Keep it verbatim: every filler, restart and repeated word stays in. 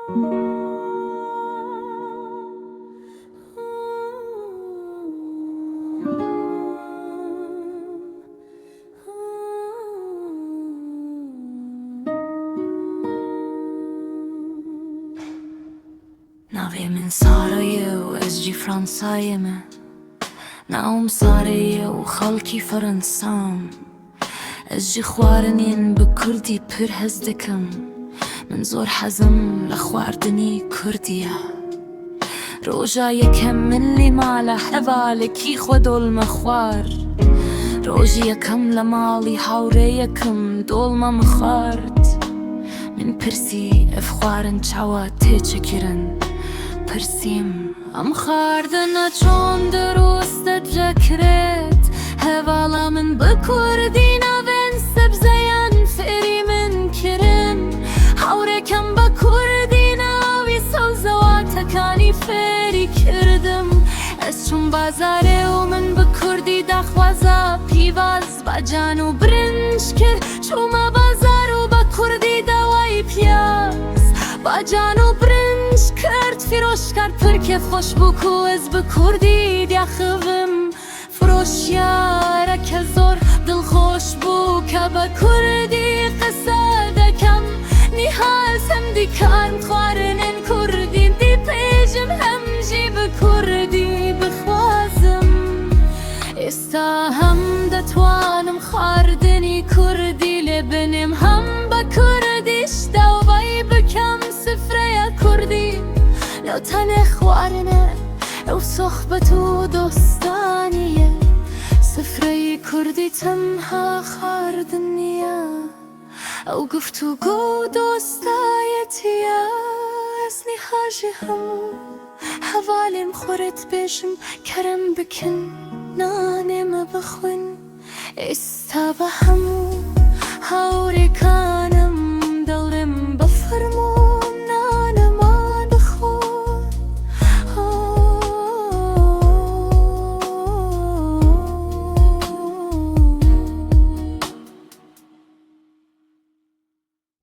Navê min Sara ye û ez ji Fransayê me. Navim Sare ye û xelkî Feransam. Ez ji xwarinên bi kurdî pir hez dikim. Min zor hez im li xwarinê kurdî ye. Roja yekem min li mala hevalekî xwe dolma xwar. Rojî yekem li malî hawrê yekem dolma min xwart. Min pirsî ev xwarin çawa tê çêkirin? Pirsîm. Em xwarin çond rûste cekret. Hevala min bi kurdî navên sebzeyan fêrî min kirin. Hawrêkem bi kurdî navî sewzewatekanî fêrî kirdim. Ez çûm bazarê û min bi kurdî daxwaza pîvaz, bacan û birinc kir. Çûma bazar û bi kurdî dawayî piyaz, bacan û birinc kir. Firoşkar pir kêfxweş bû ku ez bi kurdî diaxivim. Firoşyareke zor dilxweş bû ke bi kurdî qise dikim. Nîha ez hem dîkan xwarinên kurdî dîpêjim hem jî bi kurdî bixwazim. Êsta hem detwanim xwarinê kurdî lê binim hem bi kurdî ji dawayî bikim. Sifreya kurdî ne tenê xwarin e, ew sohbet û dostanî ye. Sifreyê kurdî tenha xwarin niye, ew guftûgo û dostayetî ye. Ez niha jî hemû hevalên xwe rê dibêjim, kerem bikin, nanê me bixwin. Êsta bi hemû